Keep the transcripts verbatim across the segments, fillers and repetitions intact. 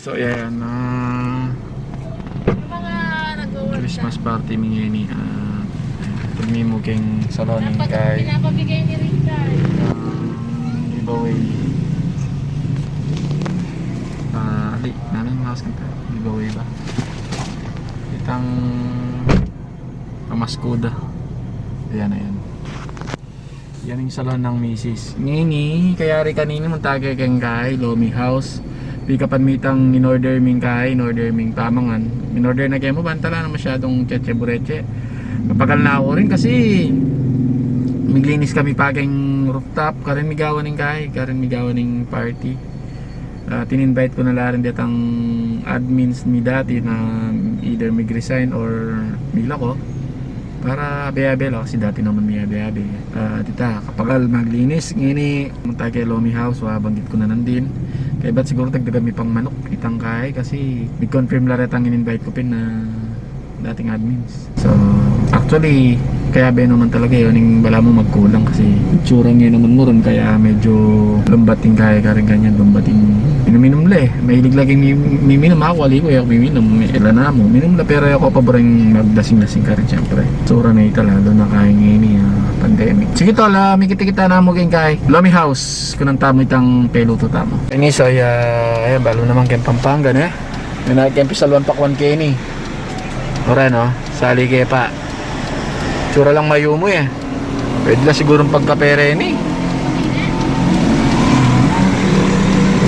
So, yan, ah, Christmas party mi ngeni, ah, pagmimuging salon ning kay, pinapabigay ni Richard. Ah, giveaway. Ah, ali, nanang mas kanta, giveaway ba? Itang pamaskuda. Ayan, ayan. Yan ing salon nang misis. Ngeni, kayari kanini munta ke keng kay Lomi House. Pick upan mi itang in-order ming kay, in-order ming pamangan. In-order na ke mu, banta la na masyadung cheche bureche. Mapagal na ku rin kasi miglinis kami pa keng rooftop. Karin migawa ning kay, karin migawa ning party. Ah, tin-invite ku na la rin detang admins mi dati na either mig-resign or milako. Para abe-abe la, kasi dati naman mi abe-abe. Ah, dita, kapagal maglinis. Ngeni, munta ke Lomi House, wa, banggit ku na nandin. Kaybat siguru dagdagan mi pang manuk, itang kay, kasi mig-confirm la retang in-invite ku pin na dating admins. So, actually, kaya beno man talaga yun, ing balamu magkulang kasi itsura ngening naman mu rin, kaya medyo lumbat ing kay karin, ganyan, lumbat ing minum-minum la e. Mahilig laging mi-, miminum. Aku, ali ku, e ku miminum, ila na mu. Minum la, pero e ku pabor ing maglasing-lasing karin, siyempre. Itsura na ita, lalu na kaya ngeni, ah, pandemic. Sige, tol, ah, mikit-ikit ta na mu keng kay Lomi House, kunan tamu itang peluto tamu. Ini, so, ya, ya, balu naman keng Pampanga, ne? May na keng pisaluan pa kuan keni. Ora, no? Sali ke pa. Tsura lang mayumu, e. Pwede la sigurung pagkape reni.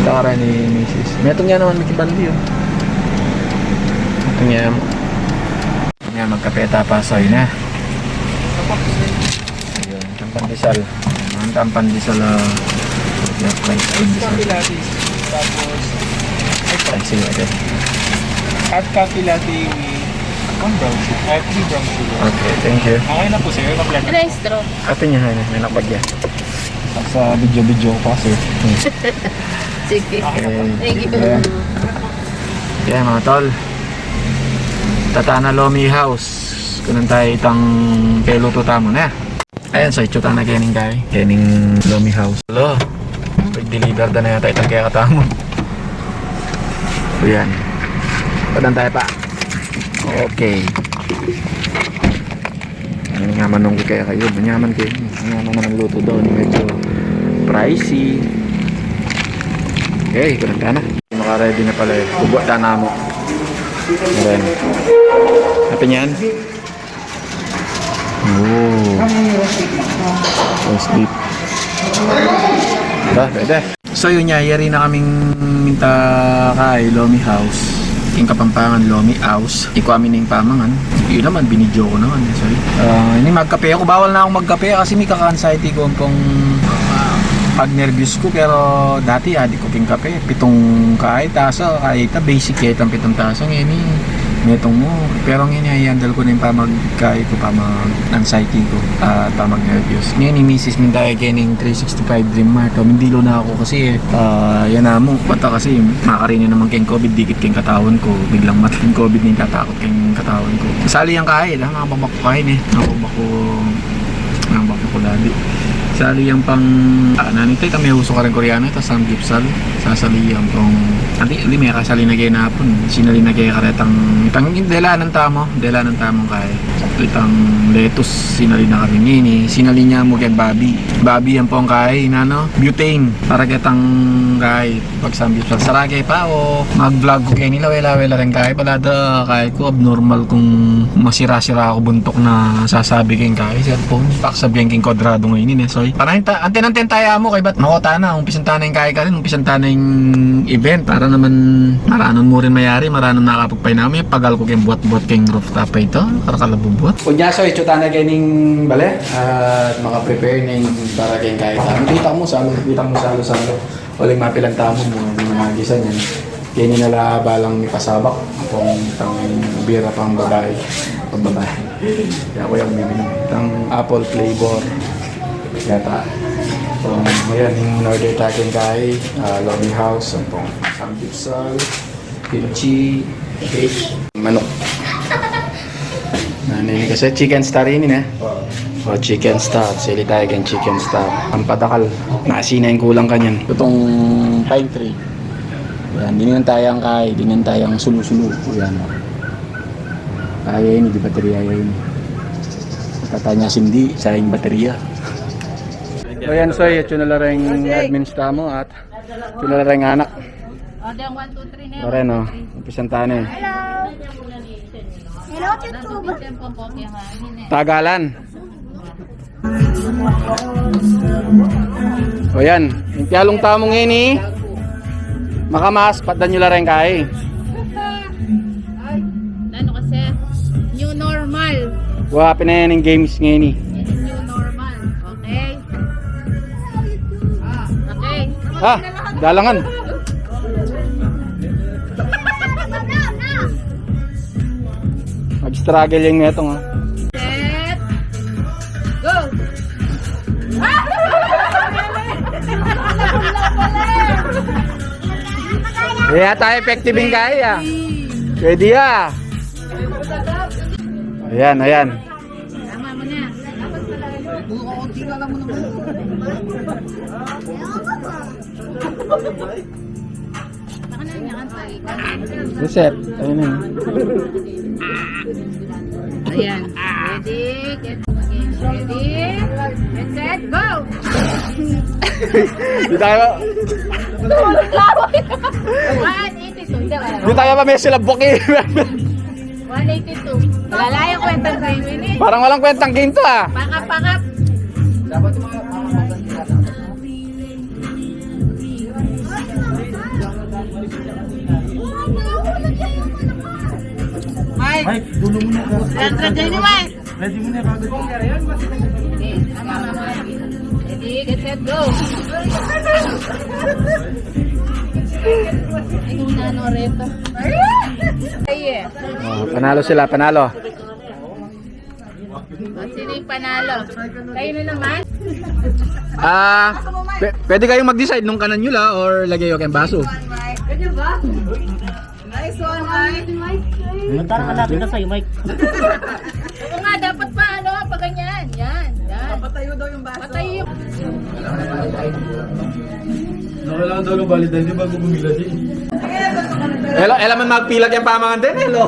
Kita ka rin ni misis. Metung ya naman, Mickey Bandi, o. Metung ya. Yan, magkape ta pa, Soy, ne? Ayun, ang pandesal. Ang pandesal, ah, yung rice, pandesal. Kape latte. Tapos, ay, sige, okay. Hot coffee latte with one brown sugar. Ah, three brown sugar. Okay, thank you. Okay na po, sir. Kompleto. Ano yung straw? Atin ya, ano, may nakbagya. Sa video-video ko pa, sir. Sige. Okay. Thank you. Yeah. Yeah, mga tol. Tatana Lomi House. Kunan tamu itang keluto tamu, ne? Ayan, so, itsu ta na kening kay, kening Lomi House. Lo, pag-deliver da na yata itang kekatamu. O, yan. Kunan tamu pa. Okay. Ano nga manung ku kaya kayu? Manyaman kayu. Manyaman naman luto daw. Medyo pricey. Okay, kunan ta na. Maka-ready na pala e. Bubuat ta na mu. Ayan. Apa niyan? Oh. Roast beef. Ba, pwede. So, yun ya, yari na kaming minta kay Lomi House. Ing Kapampangan, Lomi House. Ikua mi na ing pamangan. Yun naman, binidyo ku naman e. Sorry. Ah, ini magkape aku. Bawal na akung magkape kasi mikaka-anxiety ku ampong, ah, pag-nervyos ku. Pero dati, adik ku king kape. Pitung kay tasa, kay ita, basic ya itang pitung tasa. Ngeni, metung mu. Pero ngeni, i-handle ku na ing pamag-, kay ku, pamag-anxiety ku, ah, pamag-nervyos. Ngeni, misis, minta ke kening three sixty-five Dream Mart. O, mindilu na aku kasi e. Ah, yan na mu. Bata kasi, makarini naman keng covid, dikit keng katawan ku. Biglang mat-, keng covid na ing tatakut keng katawan ku. Sali yang kay, ha? Mga babak ku kay, e. Mga babak ku, mga babak ku lagi. Sali yang pang, ah, nanu ita, ita meusu karing Koreano, ita samgyeopsal. Sasali yang pang, ali, ali, mekasali na ke napun. Sinali na ke karetang, itang, delanan tamu, delanan tamu kay. Itang lettuce, sinali na kami ngeni. Sinali na mu keng babi. Babi yang pang kay, nanu, butane. Para ketang kay, pag sambi, sara ke pa o mag-vlog ku keni, lawe-lawe la rin kay, balamu da kay ku abnormal kung masira-sira ku buntuk na sasabi keng kay cellphone. Paksabian keng kwadrado ngeni, e, Soy. Para ita, anten-anten ta mu kaybat makota na, umpisan ta na ing kay karin, umpisan ta na ing event. Para naman maranun mu rin mayari, maranun na kapagpainamu. Pagal ku keng buat-buat keng rooftop a ita, karakal a bubuat. Unya, Soy, itsu ta na kening bale at maka-prepare na ing para keng kay ta. Kita mu, salu, kita mu, salu, salu. Uling mapilan tamu mu, mu na gisan yan. Keni na la balang mipasabak, kung itang bira pang babai, pang babai. Kaya ku yang miminum. Itang apple flavor. Yata. So, ayan, in-order ta keng kay, ah, Lomi House, ampong samgyeopsal, kimchi, fish, manuk. Nanu ini kasi? Chicken star ini, ne? O, chicken star. Sili tamu keng chicken star. Ang padakal. Nasi na ing kulang kanyan. Itang pine tree. Yan, dinan taya kay, dinan taya sulu-sulu. Yan, o. Kaya ini, di baterya ini. Katanya sindi, sayang baterya. So, yan, so, yan, yun na la ring admins tamu at yun na la ring anak. Order one, two, three na. Pare, no? Umpisan tayo na, e. Hello. Hello, YouTube. Tagalan. O yan, ing pialung tamu ngeni, makamas, patdan yu la reng kai. Ay, ano kasi? New normal. Wa, pin yan ing games ngeni. Yan ing new normal. Okay? Okay. Ah, dalangan. Mag-struggle yang metong, ha. Set. Go! Kaya tayo effective ing kaya. Pwede, ah. Ayan, ayan. Tama mo na. Reset. Ayun na. Ayan. Ready? Get, ready? Get set, go! Di tayo, one eighty-two. Di tayo pa may silabok, e. One eighty-two. Wala lang yung kwentang game ini. Parang walang kwentang game to, ah. Pakap, pakap. Mike. Mike, dulo mo na. Ready mo na, kagad. Okay, tama, tama. Ready, get set, go. Ay, kung nano reto. Ay, eh. O, panalo sila, panalo. O, sino yung panalo? Kayo na naman? Ah, pwe-, pwede kayong mag-decide nung kanan nyo la or lagay ko kayong baso. Pwede ba? Nice one, Mike. Ba't parang malapit na sa'yo, Mike? Oo nga, dapat pa, ano, pa ganyan. Yan, yan. Papatayo daw yung baso. Patayo yung... Kailangan daw ng valid I D bago bumila din. Ela, ela man magpila keng pamangan din, e, lo.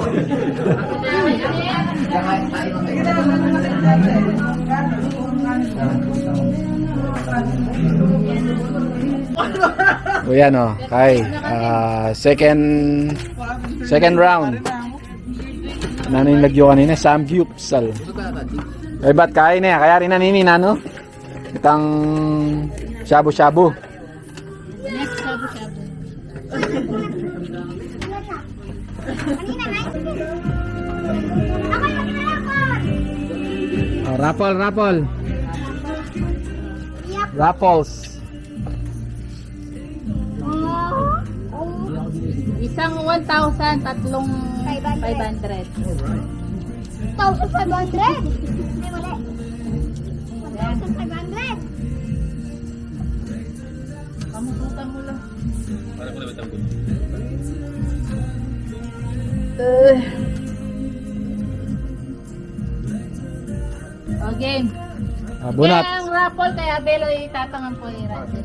O, yan, o. Kay, ah, second, second round. Nanu ing lagyu kanina? Samgyupsal. Ay, ba't kain na? Kaya rin nanini, nanu? Itang shabu-shabu. Next, shabu-shabu. O, raffle, raffle. Raffles. Isang one thousand, tatlong five hundred. Five hundred. Thousand five hundred? Ay, mali. One thousand five hundred. Kamusutan mo lang. Eh. O, game. Ah, bunat. Kaya ang raffle, kaya Belo itatangan po ni Randy.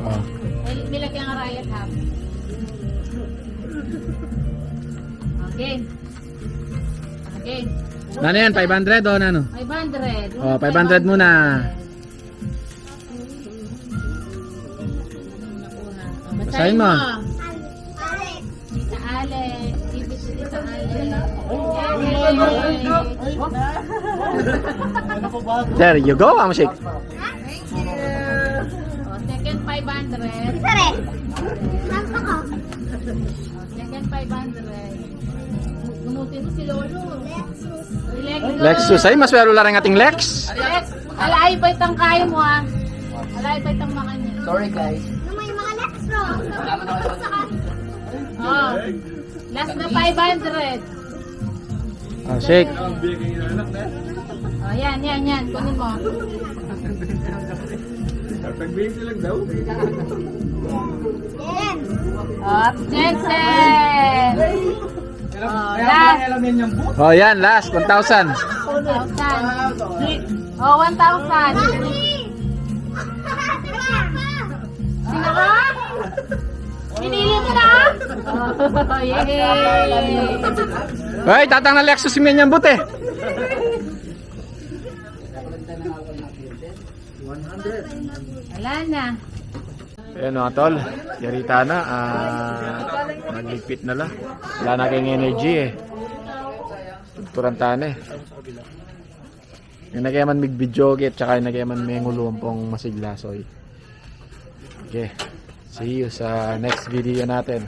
Ah. Ay, milagyan nga Riot Hub. O, game. O, game. Nanu yan? Five hundred o nanu? Five hundred. O, five hundred muna. Basahin mo. Tita Alex. Tita Alex. There you go, Amsik. Thank you. O, second five hundred. Isa rin. Sampa ko. O, second five hundred. Gumutin mo si Lolo. Lexus. Lexus. Ay, maswero la rin ating Lex. Lex. Alay pa itang kaya mo, ah. Alay pa itang makan niya. Sorry, guys. Ano may mga Lex, bro? Wala man ako sa... O. Last na five hundred. Ah, shake. O, yan, yan, yan. Kunin mo. Tag-twenty lang daw. Yan. O, Jensen. O, last. O, yan, last. One thousand. One thousand. O, one thousand. Sino ka? Pinili mo na? Yay! Ay, tatang na Lexus yung yan, bute. Wala na. Ayan, mga tol. Yarita na. Ah, magligpit na la. Wala na keng energy, eh. Turan tane. Yung na keman mig-video, okay, tsaka yung na keman mengulu ampong masiglasoy. Okay. See you sa next video natin.